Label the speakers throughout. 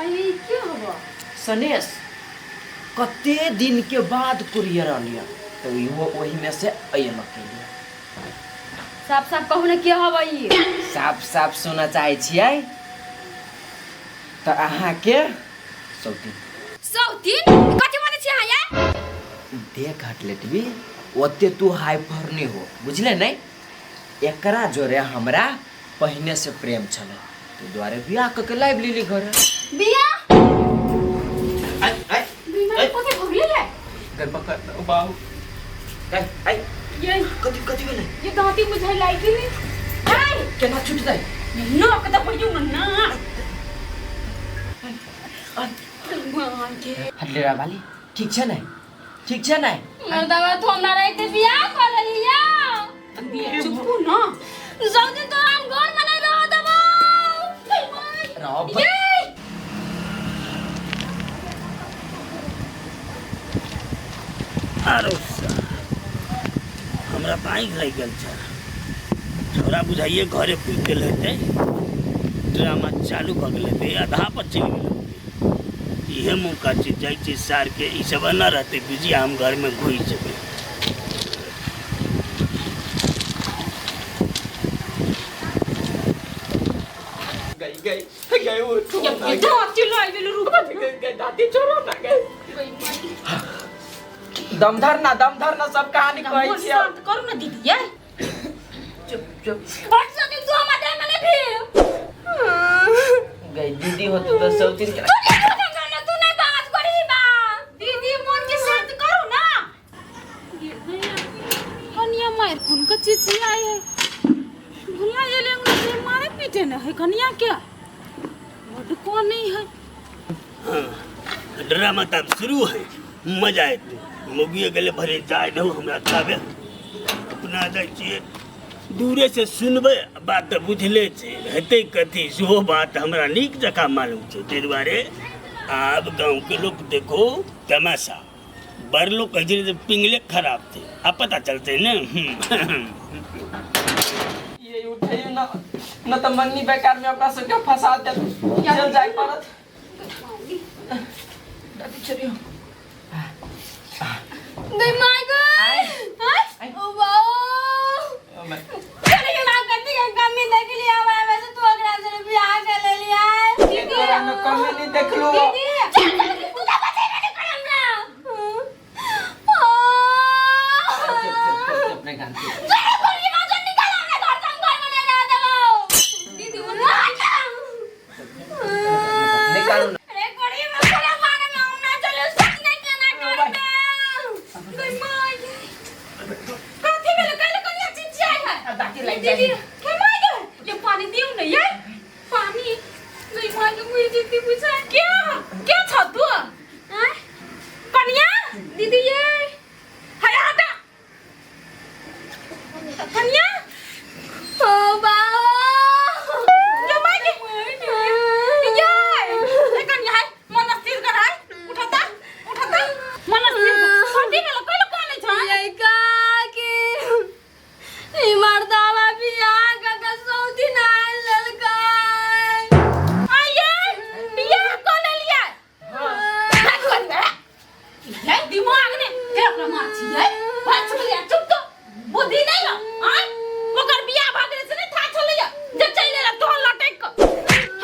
Speaker 1: अरे के हबो
Speaker 2: सनेश कते दिन के बाद कुरियर अलिया तो इहो ओही में से अयलक लिए।
Speaker 1: साफ साफ कहू ने के हबो ई
Speaker 2: साफ साफ सुनऽ चाहै छियै तऽ अहाँके सौतीन
Speaker 1: सौतीन कथी बोलै छी अहाँ ये
Speaker 2: देख हटलेटबी ओते तू हाइफर नहि हो बुझले नहि एकरा जोरे हमरा पहिने से प्रेम छलै ताहि दुआरे बियाह कऽ के लाबि लेली घरे
Speaker 1: बियाह
Speaker 2: आइ आइ
Speaker 1: बीमारी कथी भगले ले
Speaker 2: गई पकड़ ओ बाबू आइ आइ
Speaker 1: ये
Speaker 2: कथी कथी भेलै
Speaker 1: ये दांती बुझाइ लागि गेलै आइ
Speaker 2: केना छुटतै
Speaker 1: नोक तऽ पड़ियौ ने ना भगवान के
Speaker 2: हटलेरा वाली ठीक छै ने ठीक छै ने
Speaker 1: मर्दावा तो हमरा रहते बियाह कर लेलिया चुप ना सब दिन तो हम घर में नहीं रह देबो
Speaker 2: रह
Speaker 1: ये
Speaker 3: आरो हमरा तऽ आँखि लागि गेल छै छोरा बुझाइए घरे पुगि गेल हेतै ड्रामा चालू भऽ गेल हेतै आधा पर चलि गेल हेतै इहे मौका छै जाइ छियै सारके ई सब एना रहतै बिजी हम घरमे घुसि जेबै
Speaker 2: गई गई गई उठो
Speaker 1: ये दांती लागि गेल रुक
Speaker 2: गई गई दादी छोड़ो ना गई दम धर ना दम धर ना सब कहानी कहै
Speaker 1: मन
Speaker 2: छियै
Speaker 1: शांत करू ना दीदी ये
Speaker 2: चुप चुप
Speaker 1: हट सके तू हमरा दे मने फिर
Speaker 2: गई दीदी होती तो सब चीज
Speaker 1: तू नहीं ना तू नहीं बात करी बा दीदी मन के शांत करू ना
Speaker 4: कनिया मार कुन के चिची आए है भुला गेले अंगना से मारे पीटे न है कनिया के बड को नहीं है
Speaker 3: हाँ, ड्रामा तऽ आब शुरू है मजा एतै मौगिए गेलै भरे जाय दहो हमरा ताबे अपना जाइ छियै दूरे से सुनबै बात तऽ बुझले छै हेतै कथी सेहो बात हमरा नीक जकाँ मालूम छै ताहि दुआरे आब गाँवके लोक देखो तमाशा बड़ लोग कहै छै जे पिंगले खराब छै आब पता चलतै ने
Speaker 2: ये उठैयो ना न तऽ मंगनी बेकार में अपना सबके फंसा देल जेल जाय पड़त दादी चलियो
Speaker 1: गई my गई
Speaker 2: आय।
Speaker 1: ओ वाओ चले ये ना करती के कमी देख लिया मैं वैसे तू अगला से बियाह कर ले लिया
Speaker 2: दीदी तोरा में कमी नहीं देखलू
Speaker 1: दीदी तू का बचे नहीं कर हमरा
Speaker 2: चुप चुप चुप चुप नहीं कानती
Speaker 1: चलो गोली मार जो निकाल हमरा घर से हम घर में नहीं रह देबो दीदी वो
Speaker 2: निकालू ना
Speaker 1: अरे कोड़ी में कोड़ा मारे में हम ना चलो सच नहीं कहना कर में गई माय कथी भेल कल कनिया चिचियाई है
Speaker 2: दादी लाग जाइ
Speaker 1: दीदी के माय गे ये पानी दियो न ये पानी गई माय के मुई दीदी पूछा
Speaker 4: क्या क्या छ तू
Speaker 1: हैं
Speaker 4: कनिया
Speaker 1: दीदी ये
Speaker 4: हया हटा कनिया
Speaker 1: ओ बाओ
Speaker 4: ये माय के ये ए कनिया है मन स्थिर कर है उठाता उठाता मन स्थिर कर कथी भेल कइल कोने छ
Speaker 1: ये का के ई मर्दावा बियाह का का सौती ना ललका
Speaker 4: आये बियाह क लेलियै भाग कर बे ये दिमाग ने के ओकरा मार छियै भाग छलियै चुप तो बुद्धि नहीं है आय ओकर बियाह भऽ गेलै से नहीं था छलैया जे चलि एला तोहर लटकि कऽ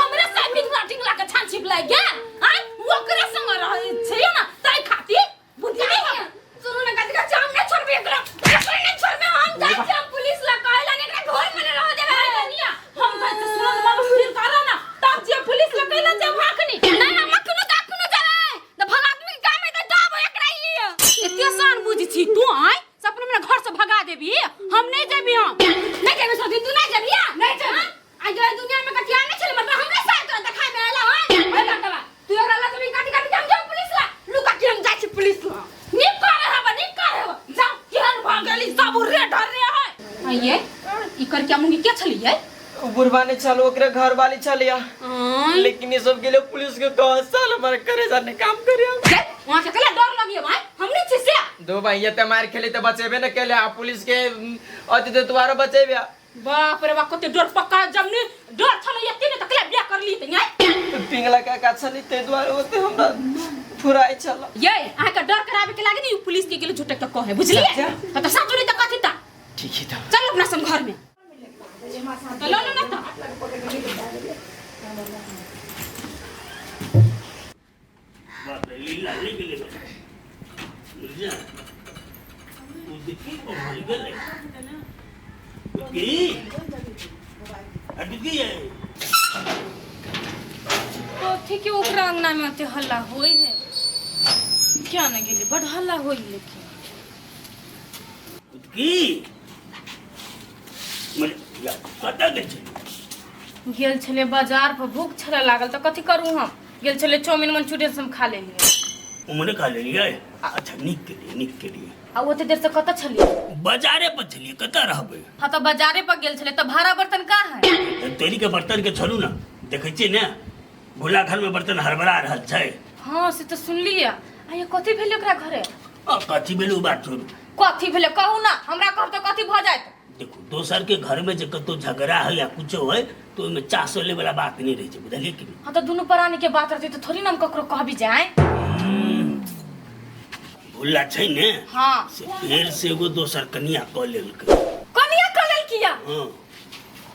Speaker 4: हमरे से बिंगला टिंगला के छान छिप लागि गेल आय ओकरे संग रहै छै ने ताहि खातिर बुद्धि नहीं है
Speaker 1: सुनू ना कथी का हम नहीं छोड़बे एकरा एकरा नहीं छोड़बे हम जाइ छी हम पुलिस लग कहला ने एकरा घर में रह देबे
Speaker 4: कनिया हम कहै छी सुनल मन स्थिर कर ना तब जे पुलिस लग कहला जे भागनी
Speaker 1: नहीं हम अखनो त अखनो जाबे त भला आदमी के काम है त दाबो एकरा ई
Speaker 4: एते शान बुझ छी तू आय से अपने हमरा घर से भगा देबी हम नहीं जेबी हम
Speaker 1: नहीं जेबे सोची तू नहीं जेबी
Speaker 4: नहीं जेबी।
Speaker 1: आ जो दुनिया में कथिया नहीं छले मतलब हमरे साथ तोरा देखा में आला हां ओए बातवा तू एकरा लग भी काटी काटी हम जाऊ पुलिस ला लुका के हम जाइ छी पुलिस ला
Speaker 4: नीक करे हब नीक करे हब जाओ केहन भऽ गेली सब रे ढर रे है आइए ई कर के मुंगी के छलियै
Speaker 2: उ बुढ़वा नहीं छल ओकरे घर वाली छलिया लेकिन ये सब गेले पुलिस के कह साल हमारे करे जाने काम करे
Speaker 4: वहां के कला डर लगिए भाई हम नहीं छी से
Speaker 2: दो भाई ये ते मार खेले ते बचेबे न केले आ पुलिस के अति ते तुम्हारा बचेबे
Speaker 4: बाप रे बाप, कते डर पक्का जमनी डर छलै एते ने त कला बियाह कर ली त यै।
Speaker 2: पिंगला काका छली ताहि दुआरे ओते हमरा फुराइ छल।
Speaker 4: ये अहाँ के डर कराबे के लागे ने पुलिस के गेल झूठे के कहे, बुझलिए?
Speaker 2: अच्छा।
Speaker 4: त साचो नहीं त कथी ता?
Speaker 2: ठीक है तब
Speaker 4: चल अपना संग घर में त लो लो ना त।
Speaker 3: बाप रे, लीला ले गेलै। बुझलियै? ओ देखी भऽ गेलै। की अभी की है?
Speaker 1: कथी के ओकरा अंगना में ओते हल्ला होई है? क्या न गेली, बड हल्ला होई लेकिन।
Speaker 3: की मने या कतऽ गेल छै?
Speaker 1: गेल छलै बाजार पर, भूख छलै लागल तऽ कथी करू, हम गेल छलै चाउमिन मंचूरियन सब खा लेलियै।
Speaker 3: उमरे खा लेलियै? अच्छा, नीक केलियै, नीक केलियै।
Speaker 1: आ ओते देर से कतऽ छलियै?
Speaker 3: बाजारे पर छलियै, कतऽ रहबै?
Speaker 1: हाँ तऽ बाजारे पर गेल छलै तऽ भाड़ा बर्तन कहाँ है?
Speaker 3: तोरी के बर्तन के छोड़ू ने, देखै छियै ने भोला घर में बर्तन हड़बड़ा रहल छै।
Speaker 1: हाँ से तऽ सुनलियै। आ ये कथी भेलै ओकरा घरे?
Speaker 3: आ कथी भेलै ओ बात छोड़ू।
Speaker 1: कथी भेलै कहू ना, हमरा कहब तऽ कथी भऽ जायत?
Speaker 3: देखू, दोसर के घर में जे कतौ झगड़ा है या कुछो है तो ओहिमे चासो ले वाला बात नहीं रहै छै, बुझलियै कि नहि?
Speaker 1: हाँ तऽ दुनू प्राणी के बात रहतै तऽ थोड़ी ना हम ककरो कहबी जाए।
Speaker 3: भोला छै ने?
Speaker 1: हाँ।
Speaker 3: से फेर से एगो दोसर कनिया कऽ लेलकै।
Speaker 1: कनिया कऽ लेलकिया?
Speaker 3: हाँ।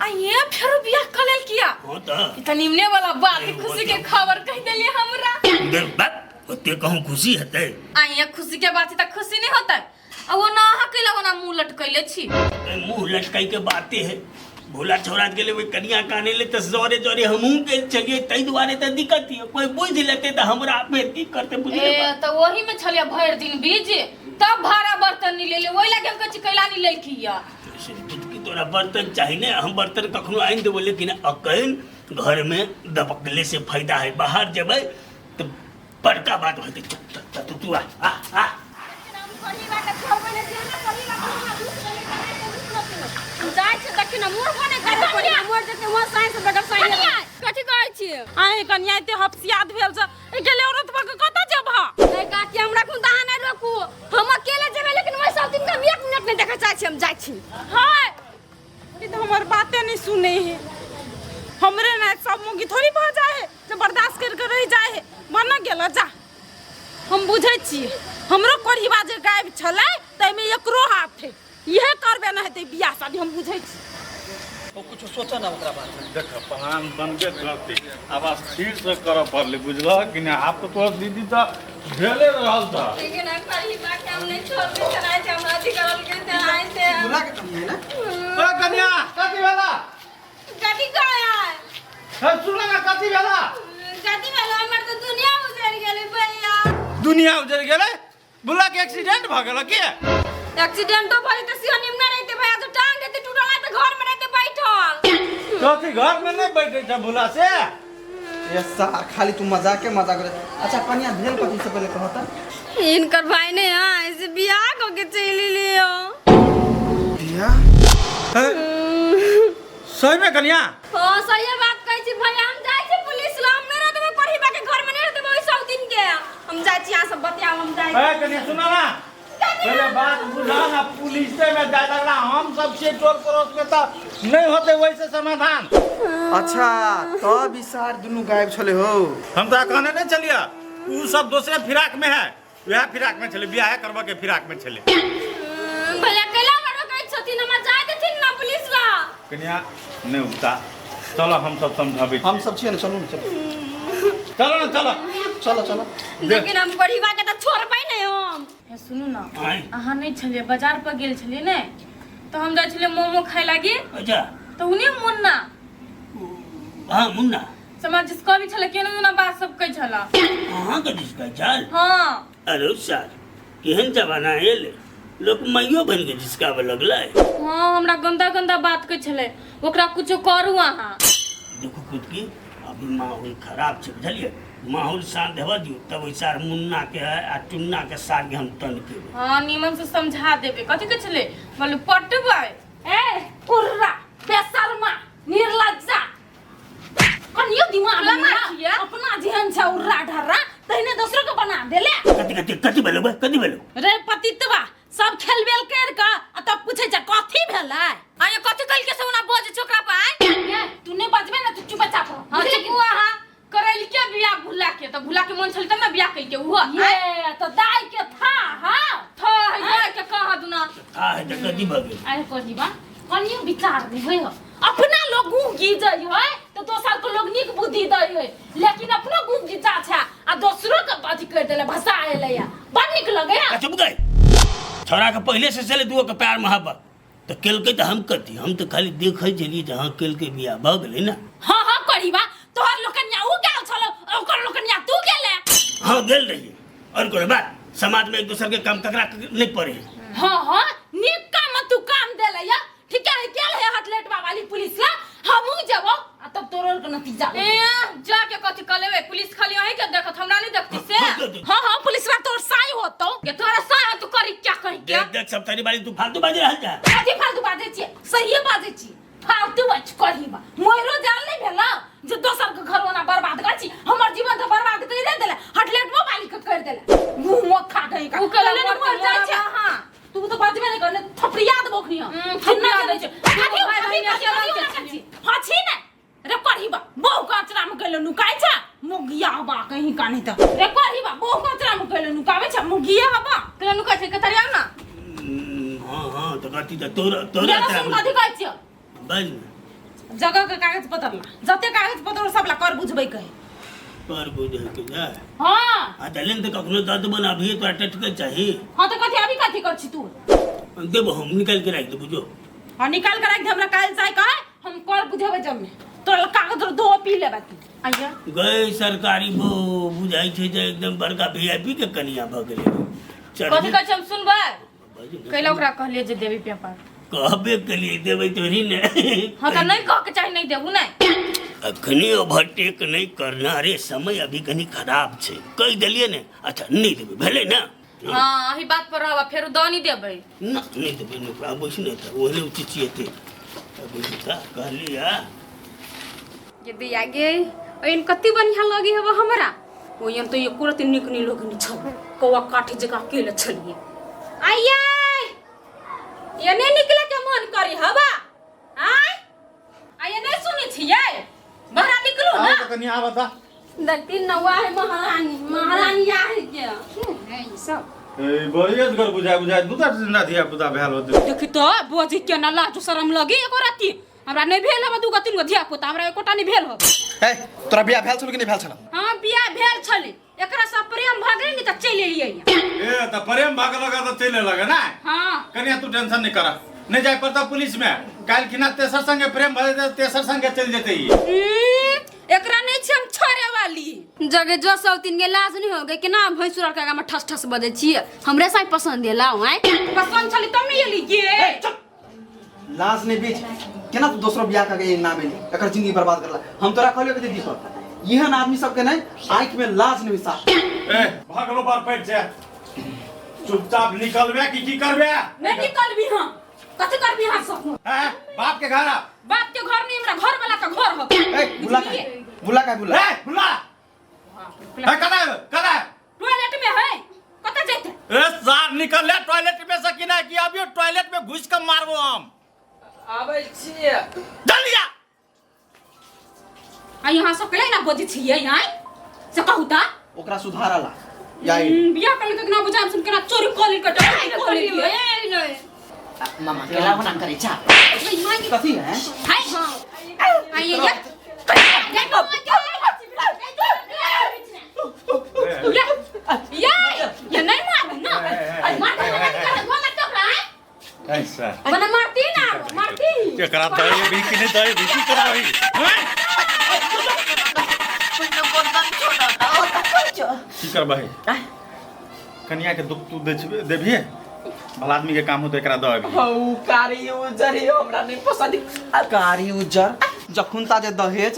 Speaker 1: आ ये फेरो बियाह कऽ लेलकिया?
Speaker 3: हाँ तऽ।
Speaker 1: ई तऽ निमने वाला बात, खुशी के खबर कहि देलियै हमरा।
Speaker 3: देख बात ओते कहूँ खुशी हेतै?
Speaker 1: आ ये खुशी के बात है तऽ खुशी नहीं होतै? आ वो ना अहाँ कैला ओना मुंह लटकैले छी?
Speaker 3: ए, मुंह लटकाई के बाते है, भोला छौड़ा गेलै ओहि कनिया काने ले तऽ जोरे जोरे हमहूँ गेल छलियै, ताहि दुआरे तऽ दिक्कत यऽ। कोइ बुझि लेतै तऽ हमरा फेर की करतै, बुझले
Speaker 1: ए
Speaker 3: बात।
Speaker 1: तऽ ओही में छलियै भरि दिन बीज, तब भाड़ा बर्तन नहीं लेले, ओहि लागे हम कहै छी कैला नहीं लेलखी या।
Speaker 3: से की तोरा बर्तन चाही ने, हम बर्तन कखनो आनि देबो, लेकिन अकन घरमे दबकले से फायदा है, बाहर जेबै तऽ बड़का बात होतै। चल चल चल, तू तू आ आ आ।
Speaker 4: जाइ छै देखिन ना, मोर बने करे पड़ी मोर जेते वहाँ साइंस बगर साइंस।
Speaker 1: कथी कहै छियै अहीं? कनिया एते हफसियात भेल छ गेले औरत भऽ के कतऽ जेबह?
Speaker 4: नहीं काकी, हमरा खुद अहाँ नहीं रोकू, हम अकेले जेबै, लेकिन ओहि सब दिन के हम एक मिनट नहीं देखै चाहै छी, हम जाइ छी।
Speaker 5: हाय, ई तऽ हमर बाते नहीं सुने है। हमरे ना सब मुगी थोड़ी भऽ जाए है जे बर्दाश्त करके रह जाए है। बन गेल जा, हम बुझै छी हमरो कोढ़ीबा जे गायब छलै ताहिमे एकरो हाथ है, इहे करबे न हेतै बियाह शादी, हम बुझै छी।
Speaker 6: ओ कुछ सोचऽ ना ओकरा बारे में।
Speaker 7: देख, प्लान बनबे करतै, आब स्थिर से करऽ पड़लै, बुझलह कि नहि? आब तऽ तोहर दीदी तऽ भेले रहल था।
Speaker 1: लेकिन हम परिवार के हम नहीं छोड़बे चलाइ छै, हमरा अथी करल के चलाइ छै।
Speaker 6: बुला के कमी है ना।
Speaker 7: ओ कन्या, कथी भेला?
Speaker 1: कथी कहै?
Speaker 7: हे, सुन ना, कथी भेला?
Speaker 1: कथी भेला? हमर तऽ दुनिया उजड़ गेलै भैया।
Speaker 7: दुनिया उजड़ गेलै? बुला के एक्सीडेंट भऽ गेल की?
Speaker 1: एक्सीडेंटो भऽ जेतै सेहो निमने रहितै भैया, जो टांग देतै टूटल तऽ घर में रहतै बैठल।
Speaker 7: कथी घर में नहीं बैठे छै भुला से?
Speaker 6: ये सार खाली तू मजाक के मजाक करे। अच्छा कन्या, भेल कथी से पहले कहता।
Speaker 1: इनकर भाई ने यहाँ ऐसे बियाह कऽ के चलि लियो।
Speaker 6: बियाह?
Speaker 7: सही में कन्या?
Speaker 1: हाँ सही बात कहै छी भैया, हम जाइ छी पुलिस लग, हम नहि रहबै पढ़िबा के घर में, नहीं रहबै ओहि सब दिन के, हम जाइ छी, अहाँ सब बतियाउ, हम जाइ छी।
Speaker 7: ए कन्या, सुना ना, पहले बात बुझा ना, पुलिस में जाए लगला, हम सब छियै टोल पड़ोस में तऽ नहीं होते वैसे समाधान।
Speaker 6: अच्छा तब ई सार दुनू गायब छले हो।
Speaker 7: हम तोरा कहने नहीं चलिए, उ सब दोसरे फिराक में है, वएह फिराक में छलै, बियाहे करबऽ के फिराक में छलै।
Speaker 1: भैया कैला हमरा रोकै छथिन, हमरा जाय देथिन ना पुलिस लग।
Speaker 7: कन्या नहीं उगता, चलो हम सब समझाबै
Speaker 6: हम सब छियै ने, चलू ने, चलू।
Speaker 7: चलो ना, चलो।
Speaker 6: चलो चलो।
Speaker 1: लेकिन हम परिवार के तऽ छोड़बै नहि हम।
Speaker 5: हे सुनू ना।
Speaker 3: आँय?
Speaker 5: अहाँ नहीं छलियै, बाजार पर गेल छलियै ने तऽ हम जाइ छलियै मोमो खाय लागी।
Speaker 3: अच्छा।
Speaker 5: तऽ उन्ने मुन्ना।
Speaker 3: हाँ मुन्ना।
Speaker 5: समाज जिसको भी छलै, केना केना बात सब कहै छला।
Speaker 3: अहाँ के जिसका चल?
Speaker 5: हाँ।
Speaker 3: अरे साल केहन जमाना एलै, लोक माइयो बन के जिसकाबे लगलै।
Speaker 5: हाँ, हमरा गंदा गंदा बात कहै छलै, ओकरा कुछो करू अहाँ।
Speaker 3: देखू खुद की अभी माहौल खराब छै, बुझलियै? माहौल शांत हेबऽ दियौ, तब ओहि सार मुन्ना के आ टुन्ना के सार के हम तन के।
Speaker 5: हाँ नीमन से समझा देबै। कथी कहै छलै? बोले पटबै। ए कुर्रा बेशर्मा निर्लज्जा, कनियो दिमाग
Speaker 4: लमा
Speaker 5: नहीं
Speaker 4: छियै।
Speaker 5: अपना जेहन छै उर्रा ढर्रा तहिने दोसरो के बना देले।
Speaker 3: कथी कथी कथी भेलौ बे, कथी भेलौ?
Speaker 5: रे पतितवा, सब खेलबेल कर के आ तब पूछे छै कथी भेलै।
Speaker 1: आ ये कथि कइल के से ओना बजे छोकरा पर आय
Speaker 4: ये तू नहीं बजबे ना तू चुपचाप रह।
Speaker 1: हां चुप अहाँ करैल के बियाह भुला के त भुला के मन छल तब ना बियाह कइल के उहो
Speaker 4: ये तो दाई के था हां
Speaker 1: था है के कहा दुना
Speaker 3: था है त कथी भऽ गेल।
Speaker 4: अरे कोजीबा कनियो विचार नहीं होय हो। अपना लोग गुह गीजै है तो दोसर के लोग नीक बुद्धि दै है लेकिन अपनो गुह गीजा छै आ दोसरो के अथी कर देले भसा एलै या बड़ नीक लगे
Speaker 3: आ चुप गए छोरा के पहले से चले दुओ के प्यार मोहब्बत तऽ केलकै तऽ हम कथी हम तऽ खाली देखै छलियै जे हँ केलकै बियाह भऽ गेलै ने।
Speaker 4: हां हां करीबा तोहर लोकनिया उ गेल छलो ओकर लोकनिया तू गेले।
Speaker 3: हँ गेल रहियै और कोनो बात समाज में एक दोसर के काम ककरा नहीं पड़े है।
Speaker 4: हां हां नीक काम तू काम देले या ठीक है गेल है हटलेटवा वाली पुलिस ला हमहू जेबो आ तब तोरो के नतीजा।
Speaker 1: ए जाके कथि क लेबै पुलिस खाली अहीं के देखत हमरा नहीं देखती से।
Speaker 4: हां हां पुलिसवा तोर साई होतो
Speaker 1: के तोरा साई तू करी क्या कही क्या
Speaker 3: देख देख सब तारी बारी तू फालतू बाजे रहल जा।
Speaker 4: कथी फालतू बाजै छियै सहिए बाजै छी फालतू बच करी बा मोरो जान नहीं भेला जे दोसर के घर ओना बर्बाद कर छी हमर जीवन त बर्बाद कर देले हटलेटवा वाली के कर देले मुंह मुंह खा गई
Speaker 1: उ कहले
Speaker 4: मर
Speaker 1: मर
Speaker 4: जाइ
Speaker 1: जाइ
Speaker 4: छै।
Speaker 1: हां
Speaker 4: तू तो बाजबे नहीं करने थपड़िया देबो खनी
Speaker 1: थपड़िया दै छै।
Speaker 4: कथी
Speaker 1: भाई बहिन के
Speaker 4: छी हां छी ने रे करही बा बहु कचरा में गेलो नुकाय छै मुगिया बा कहीं का नहीं त रे करही बा बहु कचरा में गेलो नुकावे छै मुगिया बा
Speaker 1: केला नुका छै कतरिया ना।
Speaker 3: हां हां त कथी त तोरा तोरा
Speaker 4: मेरा सुन कथी कहै छियो
Speaker 3: बाज
Speaker 5: जगह के कागज पत्र ला जते कागज पत्र सब ला कर बुझबै कहे
Speaker 3: कर बुझे के जा।
Speaker 4: हां
Speaker 3: आ दलेन त कखनो दर्द बन अभी तोरा टटके चाही।
Speaker 4: हां त कथी अभी कथी कर छी तू
Speaker 3: देबो हम निकाल के राख दे बुझो।
Speaker 5: हां निकाल के राख दे हमरा काल चाही कहे हम कर बुझेबै जमने तोरा कागज दो पी लेबे तू।
Speaker 1: आइया
Speaker 3: गई सरकारी बो बुझाई छै जे एकदम बड़का वीआईपी के कनिया भ गेलै।
Speaker 1: कथी कहै छै हम सुनबै कैला ओकरा कहलियै जे देबी पेपर
Speaker 3: कहबे केलिए देबै तोरी ने।
Speaker 1: हां त नहीं कह के चाही नहीं देबू नहीं
Speaker 3: अखनी ओवरटेक नहीं करना रे समय अभी कनी खराब छै कहि देलियै ने। अच्छा नहीं देबै भेलै ने।
Speaker 1: हां एही बात पर रहबा फेरो द नहीं देबै
Speaker 3: ना नहीं देबै ने आबै छै ने तऽ ओहने चिचिएतै बुझता कहलियै
Speaker 1: ये दैया गे ओइन कति बढ़िया लगी हब हमरा ओइन तो एको रति नीक नहीं लगनी छौ कौआ काठी जकाँ अकेले छलिए आइये ये नहीं निकले के मन करी हवा आय आइये नहीं सुनै छियै बाहर निकलू ना।
Speaker 7: आओ तो कनी आवा ता
Speaker 1: दलती नौआ है महारानी महारानी आहे के है ई सब
Speaker 7: ए बड़ी असगर बुझाय बुझाय दू टा जिंदा धिया पुता भेल होते।
Speaker 5: देखी तो बोजी के ना लाज शरम लगी एको राती हमरा नहीं भेल हब दूगो तीन गो धिया पुता हमरा एकोटा नहीं भेल हब।
Speaker 6: ए तोरा बियाह भेल छल कि नहीं भेल छल?
Speaker 1: हां बियाह भेल छलै एकरा से प्रेम भ गेलै नि त चलि एलियै।
Speaker 7: ए त प्रेम भाग लगा त चलि लगा ना।
Speaker 5: हां
Speaker 7: कनिया तू टेंशन नहीं कर नहीं जाय पड़ता पुलिस में काल खिना तेसर संगे प्रेम भ जेतै तेसर संगे चलि जेतै।
Speaker 1: एकरा नहीं छै हम छोड़े वाली जगे जो सब तीन के लाज नहीं हो गए केना भैंसुर के आगा में ठस ठस बजै छियै हमरे साथ पसंद एला आय
Speaker 5: पसंद छलै तब नहीं एली गे।
Speaker 6: लाज नहीं बीच केना तू दोसरो बियाह करके नाम एली एकर जिंदगी बर्बाद करला। हम तोरा कहलियो के दीपक एहन आदमी सब के नहीं आंख में लाज नहीं सा।
Speaker 7: ए भागलो बार पैठ जा चुपचाप निकलबे की की करबे?
Speaker 4: नहीं निकलबी हां कथि करबी हां सब
Speaker 7: हैं बाप के घर आ
Speaker 4: बाप के घर नहीं हमरा घर वाला के घर हो।
Speaker 6: ए बुला का बुला का बुला
Speaker 7: ए बुला ए कदा कदा
Speaker 4: टॉयलेट में है कत जेते?
Speaker 7: ए सार निकल ले टॉयलेट में से कि ना कि अभी टॉयलेट में घुस के मारबो हम।
Speaker 2: आबै छियै
Speaker 7: जल्दी आ।
Speaker 4: आ यहाँ सब के ना बजै छियै आय से कहू ता
Speaker 6: ओकरा सुधारला याई
Speaker 4: बियाह कर के ना बुझाम सुन केना चोरी कऽ लेल के डराई कऽ लेल।
Speaker 1: ए नहीं
Speaker 2: मामा केला बना करै छा
Speaker 6: कथी है?
Speaker 4: हाय आइए ये ये ये नहीं मार ना मार मार मार तो रहा
Speaker 7: ऐसा
Speaker 4: मने मारती ना मारती
Speaker 7: एकरा दही भी कि नहीं दही भी की कराबी की करबही कनिया के दुख तू देबिहे भला आदमी के काम हो तो एकरा दऽ अबही।
Speaker 2: हौ कारी उजर ही हमरा नहीं पसंद आ
Speaker 6: कारी उजर जखुन ता जे दहेज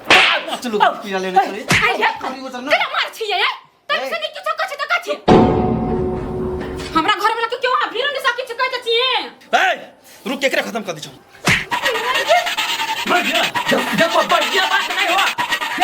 Speaker 6: 5 लाख रुपया लेने छली कारी उजर ना
Speaker 4: केना मार छियै तब से नहीं किछो कछि त कछि हमरा घर वाला के क्यों आ भीरो नहीं सा किछ कहै छियै।
Speaker 6: ए रुक एकरे खत्म कर दी छौ।
Speaker 2: देखो बढ़िया बात नहीं हो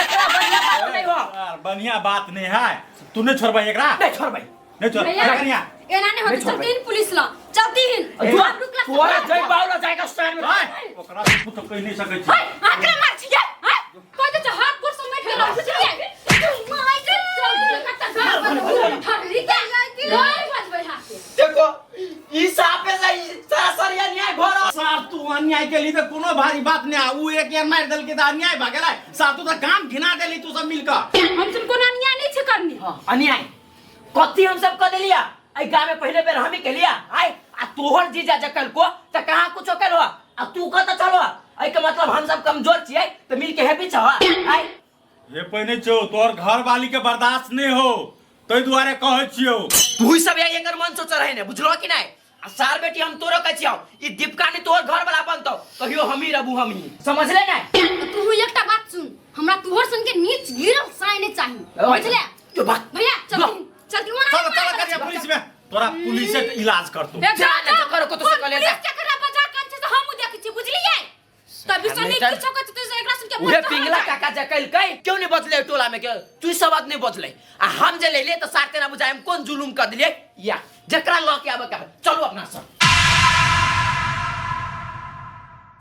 Speaker 2: एकरा बढ़िया बात नहीं हो
Speaker 7: यार बढ़िया बात नहीं है तू नहीं छोड़बही एकरा
Speaker 2: नहीं छोड़बै
Speaker 7: नहीं छोड़
Speaker 1: भैया।
Speaker 7: कनिया
Speaker 1: एना नहीं होते
Speaker 2: नहीं छोड़बै।
Speaker 1: चलती हिन पुलिस ला चलती हिन
Speaker 2: जो
Speaker 1: हम रुकला से
Speaker 2: तोरा जय बावला जाएगा स्टैंड में
Speaker 7: भाई ओकरा से तू तो कहि नहीं सकै छी
Speaker 1: हाय आकरा मार छियै हाय कोइ तो हाथ गोर समेट के रख बुझलियै तू माय के चल कत्ता घर ठहरी के घर बजबै हाथ
Speaker 2: देखो ई साफे से ई सरासर अन्याय भऽ रहल
Speaker 7: सार तू अन्याय के लिए तऽ कोनो भारी बात नहीं आ ऊ एक यार मारि देलकै तऽ अन्याय भऽ गेलै सार तू तऽ गाम घिना देली तू सब मिलकऽ
Speaker 1: हम सब कोनो अन्याय नहीं छै करनी
Speaker 2: हाँ, अन्याय कथी हम सब कऽ देलिया एहि गाँव में पहले बेर हम ही केलिया आय आ तोहर जीजा जे कलको तऽ कहाँ कुछो केलो आ तू कतऽ चलो एहि के मतलब हम सब कमजोर छियै तऽ मिल के हेबी छह आय
Speaker 7: हे पहिने छौ तोहर घर वाली के बर्दाश्त नहीं हो ताहि दुआरे कहै छियौ
Speaker 2: तू ही सब एकर मन सोच रहे ने बुझलो कि नहीं आ सार बेटी हम तोरो कहै छियौ ई दीपका ने तोहर घर वाला बनतौ कहियो हम ही रहबू हम ही समझले ने
Speaker 1: तू एकटा बात सुन हमरा तोहर सन के नीच गिरल साय नहीं चाही बुझले
Speaker 2: जो बात
Speaker 1: भैया चलती चलती ओना
Speaker 7: चल चल करिया पुलिस में तोरा पुलिस से इलाज करतौ
Speaker 2: जा ना, जो करो को तो से कले जा।
Speaker 1: पुलिस के करा बजा कान छै से हमहु देखै छी बुझलियै तभी से नहीं
Speaker 2: चल।
Speaker 1: किछो कहै छै एकरा सुन के
Speaker 2: उहे पिंगला काका जे कलकै क्यों नहीं बचले टोला में के तू सब बात नहीं बचले आ हम जे लेलिए तो सार तेना बुझाय हम कोन जुलुम कर दिलिए या जकरा ल के आबे के चलू अपना सब।